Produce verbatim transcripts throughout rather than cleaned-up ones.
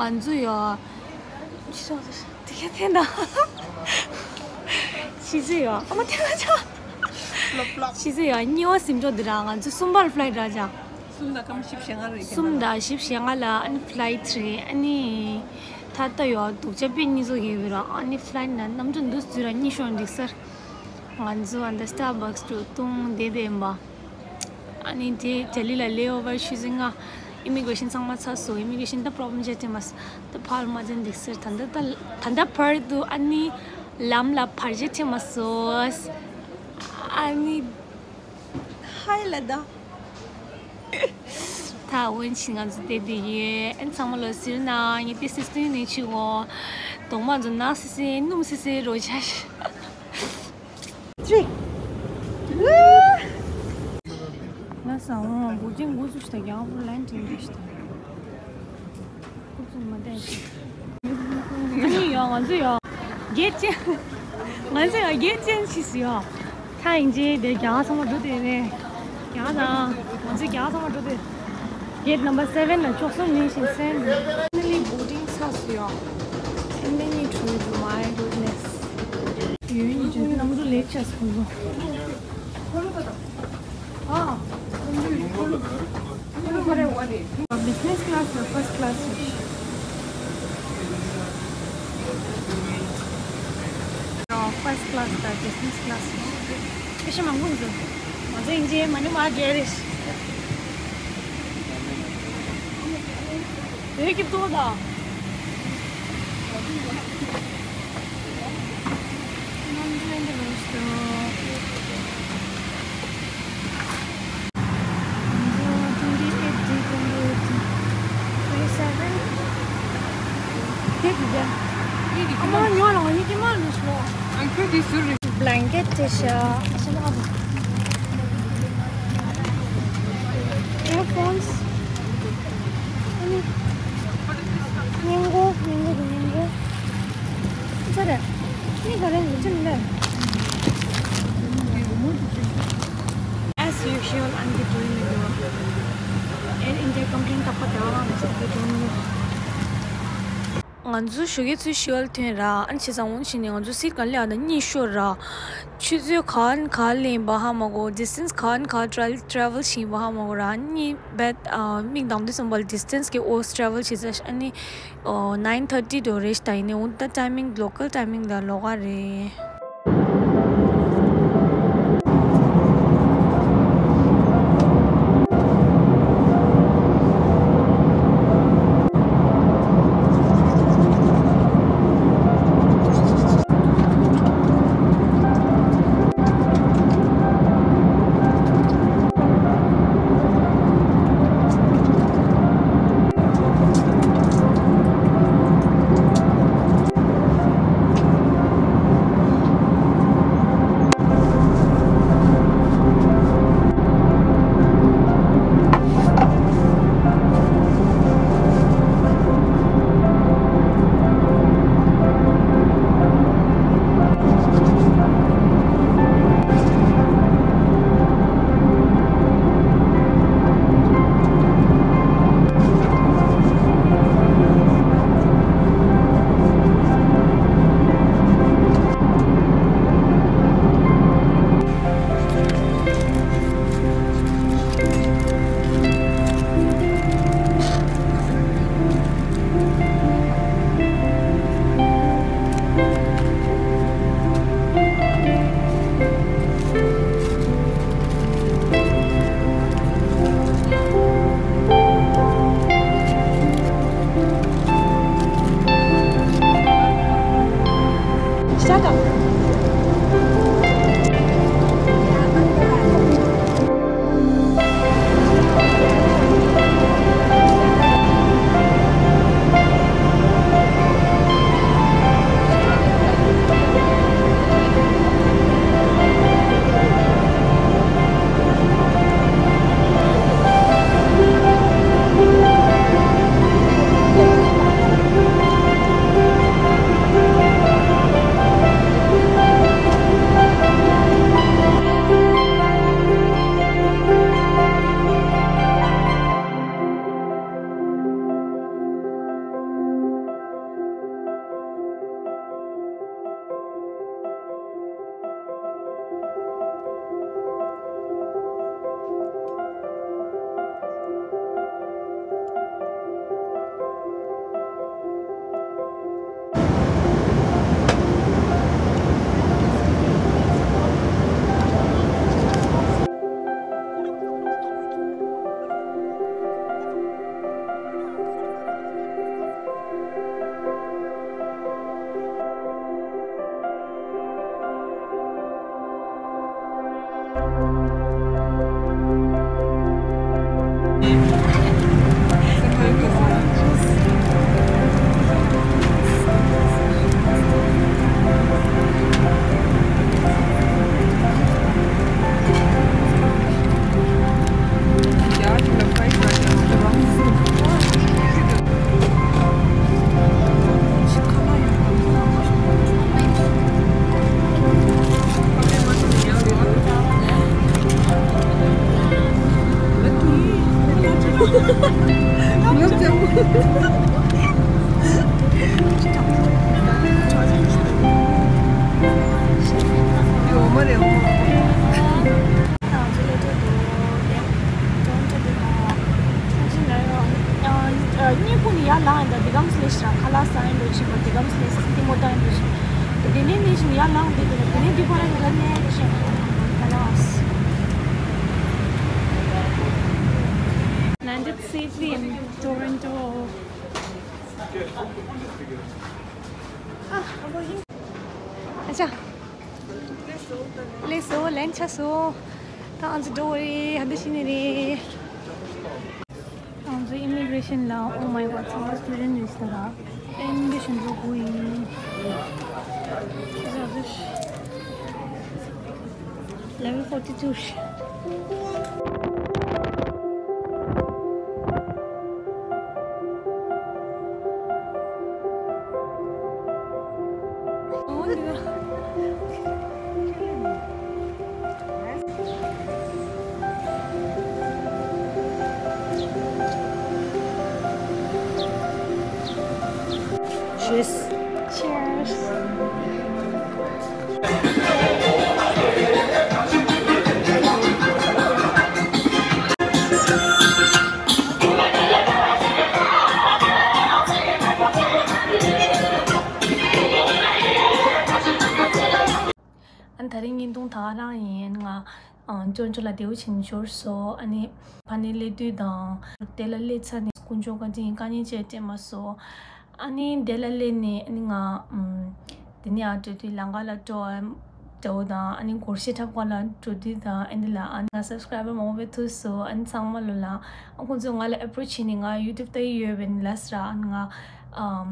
ང་ཚོ་ཡོ། ཕྱི་ཕྱོགས་དེ་ག་འཐེན་ད། ཕྱི་ཚེ་ཡོ། ཨ་མ་འཐེན་ད་ཆ། ལོབ་ལོབ། ཕྱི་ཚེ་ཡོ། གཉིས་པ་ཟིན་འགྲོ་འདི་ར། ང་ཚོ་གསུམ་པར་ཕ་ལའི་ཊི་ར་ཅ། གསུམ་དང་སྐར་མ་བཞི་བཅུ་ཞེ་ལྔ་རེད། གསུམ་དང་བཞི་བཅུ་ཞེ་ལྔ་ལ་ཨ་ནི་ཕ་ལའི་ཊི་རེད། ཨ་ནི་ད་ལྟ་ཡོ་སྡུག་ཅག་དཔེ་གཉིད་ཚོ་གས་ཡོད་ར། ཨ་ནི་ཕ་ལའི་ཊི་ན་གནམ་གྲུ་འདུག་ཚུལ་ར་གཉིད་ཤོར་འགྲིག་སར། ང་ཚོ་ཨ་ད་སི་ཊར་བྷག་སི་འགྲོ་འཐུང་བསྡད་བསྡད་ཡིན་པ། ཨ་ནི་དེ་ལྡི་ལི་ལ་ལེ་ཨོ་ཝར་ཆུ་ཚོད་ལྔ། ཨི་མི་གྷི་རེ་ཤན་ཚང་མ་ཚར་སོང་། ཨི་མི་གྷི་རེ་ཤན་ད་པོ་རོབ་ལེམ་ཅིག་འཕྲད་མ་སོང་། ད་ཕར་མ་འཛེམ་འགྲིག་སར། ད་ད་ད་ད་ད་ཕར་དུ་ཨ་ནི་ལམ་ལ་བར་ཆད་འཕྲད་མ་སོང་། ཨ་ནི་ཧའི་ལ་ད། ད་འོན་ཆི་ང་ཚོ་བསྡད་བསྡད་ཡོད། ཨ་ནི་ཚང་མ་ལོ་ཟེར་ན་ངས་ཏི་སི་སྟོན་ནས་ཆུ་འོང་། གདོང་མ་ཚོ་ནག་སི་སི་སྣུམ་སི་སི་རོ་ཆ་ཤི། ཅི། ང་ས་འོང་བུ་ཅན་འགོ་ཚུགས་ཤི་ད་རྒྱང་པོ་ལན་ཅན་འདི་ཤི་ད། འགོ་ཚུགས་མ་བསྡད་ཤི། ཨ་ནི་ཡོ་ང་ཚོ་ཡོ། གེད་ཅན། ང་ཚོ་ཡོ་གེད་ཅན་ཆི་སི་ཡོ། ཐ་ཡིན་ཅེ་དེ་རྒྱ་ཚང་མ་འགྲོ་དེ་རེད། རྒྱ་དང་། ང་ཚོ་རྒྱ་ཚང་མ་འགྲོ་དེ། Gate number seven ལ་མཆོག་གསུམ་ནས་བཞིན་གསན། Finally boarding ཚར་སོང་ཡོ། And many through to my goodness. ཡོད་ཡིན་ཅེ་ནམ་རུ་ལེགས་ཆ་སོང་ལོ། ཨ། Business class ལ་first class ཡིན། First class དང་business class ཡིན། ཕལ་ཆེར་མང་པོ་འཛུལ། ང་ཚོ་ཡིན་ཅེ་མ་ནི་མ་རྒྱལ་རེད། བོད་ཀྱི་ཏོག་དང་། Twenty eight, twenty eight, twenty seven, ཁྱེད་ཀྱི་རྒྱ། ཨ་མ་ཉོ་ལ་ང་གཉིས་ཀྱི་མ་ལུས་ཤོག་ཨ་ཁྱོད་དེ་ཟུར་རེད། Blanket དེ་ཤ་ཤ་མ་གོ། Earphones. ཨ་ནི། སྙིང་གོ་སྙིང་གོ་དེ་སྙིང་གོ། ཚ་རེད། ནི་ག་རེ་ཡིན་ཅི་མི་ལས། As usual, I'm doing it. Air India complain ཐག་པ་དེ་བ་མ་མི་སྟེར་གི་འགྲོ་མི་ཡོང་། ང་ཚོ་ཞོགས་ཀས་ཚོད་བཞི་པ་ལ་ཐོན་ར། ཨ་ནི་བྱས་ཙང་འོང་ཕྱིན་ནས་ང་ཚོ་སིར་ག་ལེ་ཨ་ན་གཉིད་ཤོར་ར། ཆུ་ཚོད་གང་ག་ལེན་པ་ཧ་མ་གོ། Distance གང་ག་travel travel བྱིན་པ་ཧ་མ་གོ་ར། ཨ་ནི་བད་ཨ་མིག་མདང་དུས་ཙམ་པ་ལ་distance གི་ཨོ་travel བྱེད་ཚ། ཨ་ནི་ཨོ་nine thirty དུ་རེད་ད། ཡིན་ནའི་འོང་ད་timing local timing ལ་ལོག་ག་རེད། ལ་ས་ཡིན་འགྲོ་ཆེན་པོ་དེ་གམ་སེ་སི་ཏི་མོ་ཏ་ཡིན་འགྲོ་ཆེན་པོ། དེ་ནས་ནི་ཞིང་ཡར་ལངས་དེ་དེ་ནས་དེ་ནས་དེ་པར་ཡིན་ལ་ནས་ཆེན་པོ་ལ་ལ་སི། Landed safely in Toronto. ཨ་ཅག་ལས་སོ་ལན་ཆ་སོ། ད་ཨང་ཙི་འགྲོ་རེད། ཧ་འདི་ཤི་ནི་རེད། ཨང་ཙི་ཨི་མི་གྷི་རེ་ཤན་ལ། Oh my God, ཚང་མ་སི་ཊུ་ཌེན་ཊི་རེད་ཟེར་ར། ཨི་མི་གྷི་རེ་ཤན་འགྲོ་དགོས་ཡིན། Level forty two. Cheers. Cheers. ཨ་ནི་དེ་རིང་བརྙན་ཐུང་ད་ག་རང་ཡིན། ང་ཨ་ཅོ་ཅོ་ལ་བདེ་པོ་བྱས་ནས་འབྱོར་སོང་། ཨ་ནི་ཕ་ནས་སླེབས་དུས་དང་དེ་ལ་སླེབས་ཚར་ནས་དཀོན་མཆོག་བཀའ་དྲིན་དཀའ་ངལ་ཅིག་འཕྲད་མ་སོང་། ཨ་ནི་དེ་ལ་སླེབས་ནས་ཨ་ནི་ང་ཨམ་དེ་ནས་ཨ་འགྲོ་དུས་ལམ་ཁ་ལ་འགྲོ་འགྲོ་དང་ཨ་ནི་སྒོར་གཞས་འཁྲབ་ཁང་ལ་འགྲོ་དུས་དང་ཨ་ནི་ལ་ཨ་ནི་ང་སབ་སི་ཀ་རའི་བར་མང་པོ་ཐུག་སོང་། ཨ་ནི་ཚང་མ་ལོ་ལ་ཨ་ཁོང་ཚོས་ང་ལ་ཨེ་པྲོ་ཆི་བྱས་ནས་ང་ཡུ་ཊུབ་ལྟ་ཡི་ཡོད་པས་ནི་ལ་སི་ར་ཨ་ནི་ང་ཨམ་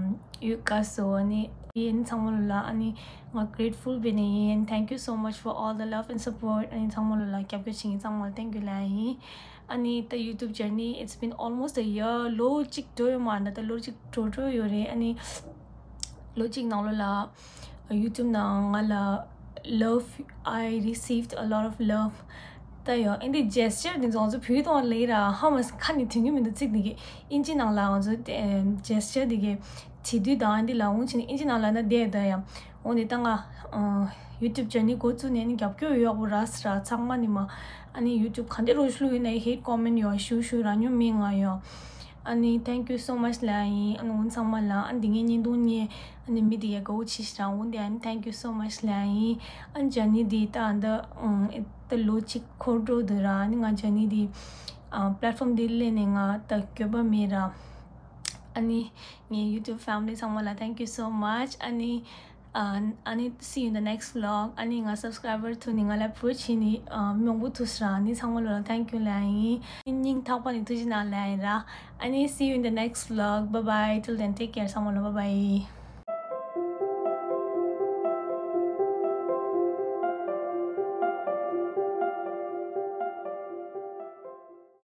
ཡུལ་དགའ་སོང་། ཨ་ནི་ཡིན་ཚང་མ་ལོ་ལ་ཨ་ནི་ང་grateful བྱས་ནས་ཡིན། Thank you so much for all the love and support. ཨ་ནི་ཚང་མ་ལོ་ལ་རྒྱབ་སྐྱོར་བྱེད་མཁན་ཚང་མ་ལ་thank you ལབ་ཡིན། ཨ་ནི་ད་YouTube journey, it's been almost a year. ལོ་གཅིག་འགྲོ་ཡོད་མ་རེད། ད་ལོ་གཅིག་འགྲོ་འགྲོ་ཡོད་རེད། ཨ་ནི་ལོ་གཅིག་ནང་ལོ་ལ་YouTube ནང་ང་ལ་love, I received a lot of love. ད་ཡོད་ཨ་ནི་ཇེ་སི་ཅར་འདི་ཚོ་ང་ཚོ་བོད་ཐོག་ལ་ཡིན་ར་ཧ་མ་སི་ཁ་ནས་དོན་གྱི་མི་འདུག་ཚིག་འདི་གི་ཨིན་ཇི་ནང་ལ་ང་ཚོ་ཇེ་སི་ཅར་འདི་གི་བྲིས་དུས་དང་འདི་ལ་འོང་ཕྱིན་ཨིན་ཇི་ནང་ལ་ན་བསྡད་ད་ཡ། འོང་ནི་ད་ང་YouTube journey འགོ་བཙུགས་ནས་ནི་རྒྱབ་སྐྱོར་ཡོད་པོ་ར་སི་ར་ཚང་མ་ནི་མ། ཨ་ནི་YouTube ག་འདྲ་རོ་ཤུ་ལུ་ཡིན་ན་hate comment ཡོད་ཞུ་ཞུ་ར་ཉོ་མི་ང་ཡོད། ཨ་ནི་thank you so much ལ་ཡིན། ཨ་ནི་འོང་ཚང་མ་ལ་ཨ་ནི་འདི་ངའི་བརྙན་ཐུང་ཉེ་ཨ་ནི་མི་དེ་ཡ་དགའ་བོ་ཆེ་ཞིག་རང་འོང་དེ་ཨ་ནི་thank you so much ལ་ཡིན། ཨ་ནི་journey འདི་ད་ཨ་ད་ད་ལོ་གཅིག་འཁོར་འགྲོ་འདུག་ར། ཨ་ནི་ང་journey འདི་ཨ་platform འདི་སླེབས་ནས་ང་ད་འགྱོད་པ་མེད་ར། ཨ་ནི་ངའི་YouTube family ཚང་མ་ལ་thank you so much. ཨ་ནི་ཨ་ཨ་ནི་see you in the next vlog. ཨ་ནི་ང་subscriber ཐུག་ནི་ང་ལ་བོད་ཕྱི་ནི་ཨ་མི་མང་པོ་ཐུག་སྲ། ཨ་ནི་ཚང་མ་ལོ་ལ་thank you ལ་ཡིན། སྙིང་ཐག་པ་ནས་ཐུགས་རྗེ་གནང་ལ་ཡིན་ར། ཨ་ནི་see you in the next vlog. Bye bye. Till then, take care. ཚང་མ་ལོ་bye bye.